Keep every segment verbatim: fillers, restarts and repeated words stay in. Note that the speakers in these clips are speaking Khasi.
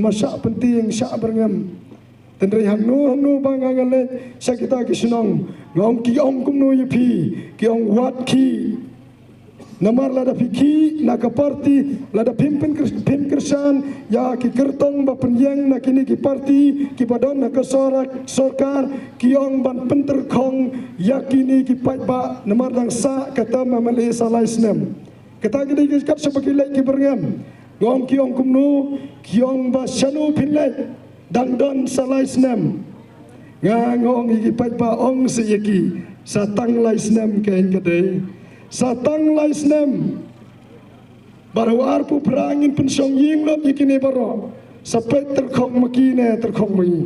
ma shah pyntieng shah byrngem. Tynrai hangno hangno ba nga nga leit sha kita ki shnong, nga ong ki ong kumno ïa phi, ki ong wat ki. Namar lada phi ki na ka parti, lada phim pynkyr-, phim kyrshan ïa ki kyrtong ba pynïeng na kine ki parti kiba don ha ka sor-, sorkar, ki ong ban pyntyrkhong ïa kine ki paidbah namar dang sah ka term M L A sa lai snem. Kata ka dei ka kat shaba ki leit ki byrngem. Nga ong ki ong kumno, ki ong ba shano phin leit, dang don sa lai snem. Nga nga ong ïa ki paidbah, ong sa ïa ki, sa tang lai snem ka eng ka dei. Sa tang lai snem. Baroh arphew phra ngin pynshong ïing lut ïa kine baroh. Sa peit tyrkhong ma ki ne tyrkhong ma ngi.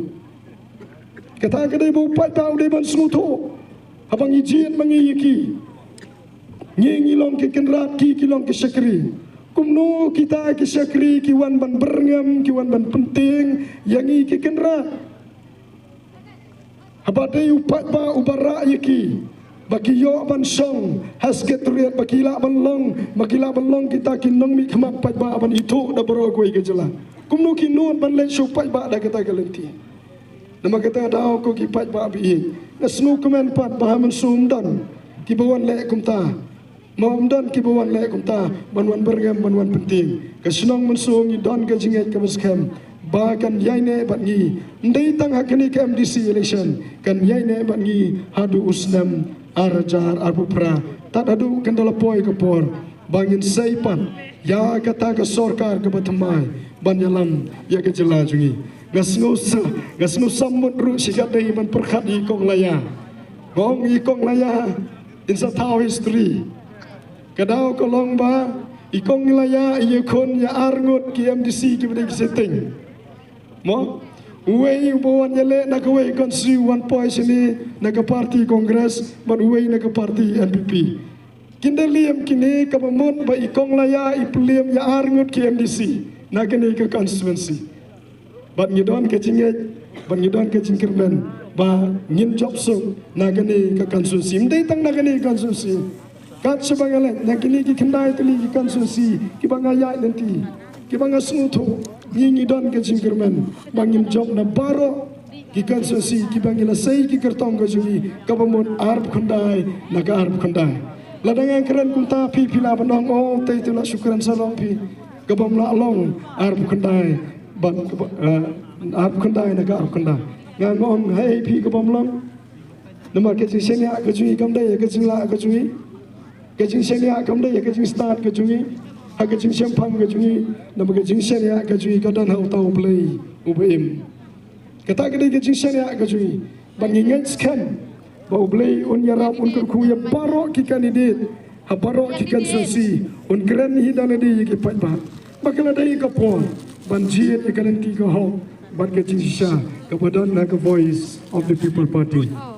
Kata ka dei ba u paidbah u dei ban sngewthuh. Haba ngi jied ma ngi ïa ki. Ngi ngi long ki kynrad, ki ki long ki shakri. Kumno kita ki shakri ki wan ban byrngem, ki wan ban pyntieng ïa ngi ki kynrad. Haba dei u paidbah uba rah ïa ki ba ki ïoh ban shong ha Secretariat, ba ki lah ban long, ba ki lah ban long kita ki nongmihkhmat paidbah ban ithuh da baroh kawei ka jylla. Kumno ki nud ban leit sha u paidbah da kata ka lynti? Namar kata daw ko ki paidbah ba ïeit, nga sngewkmen pat ba ha Mynso ym don kiba wan leh kumta. Mo ym don kiba wan leh kumta ban wan byrngem ban wan pyntieng. Ka shnong Mynso ngi don ka jingngeit kaba skhem ba kan ïaineh bad ngi. Ym dei tang ha kane ka M D C election, kan ïaineh bad ngi haduh u snem ar hajar arphew phra. Tad haduh kan da la poi ka por ba ngin sei pat ïa kata ka sorkar kaba thymmai ban ïalam ïa ka jylla jong ngi. Nga sngew sa, nga sngew sammut ruh shi katdei ban pyrkhat ïa i Kong Laya. Nga ong i Kong Laya in sa thaw history. Ka daw ka long ba i Kong Laya i ïakhun ïa arngut ki M D C kiba dei ki siteng. Mo? Uwei uba wan ïaleh na kawei ka constituency, wan poi shane na ka party Congress bad uwei na ka party N P P. Kin da liam kine kaba mut ba i Kong Laya i pynliam ïa arngut ki M D C na kane ka constituency. Bad ngi don ka jingngeit, bad ngi don ka jingkyrmen ba ngin jop suk na kane ka constituency. Ym dei tang na kane ka constituency. Kat shaba nga leit na kine ki khyndai tylli ki constituency kiba nga ïaid lynti, kiba nga sngewthuh, ngi ngi don ka jingkyrmen ba ngin jop na baroh ki constituency kiba ngi la sei ki kyrtong ka jong ngi, kaba mut arphew khyndai na ka arphew khyndai. Lada nga kren kumta phi phi lah ban ong, oh, te tu lah shu kren sarong phi, kaba ym lah long arphew khyndai bad kaba, eh, arphew khyndai na ka arphew khyndai. Nga ong haei phi kaba ym long? Namar ka jingshaniah ka jong ngi kam dei ka jinglah ka jong ngi. Ka jingshaniah kam dei ka jingstad ka jong ngi, ha ka jingshemphang ka jong ngi. Namar ka jingshaniah ka jong ngi ka don ha uta U Blei uba im. Kata ka dei ka jingshaniah ka jong ngi. Bad ngi ngeit skhem ba U Blei un ïarap, un kyrkhu ïa baroh ki candidate ha baroh ki constituency, un kren hi da lade ïa ki paidbah ba ka la dei ka por ban jied ïa ka lynti ka hok bad ka jingshisha kaba don ha ka Voice of the People Party.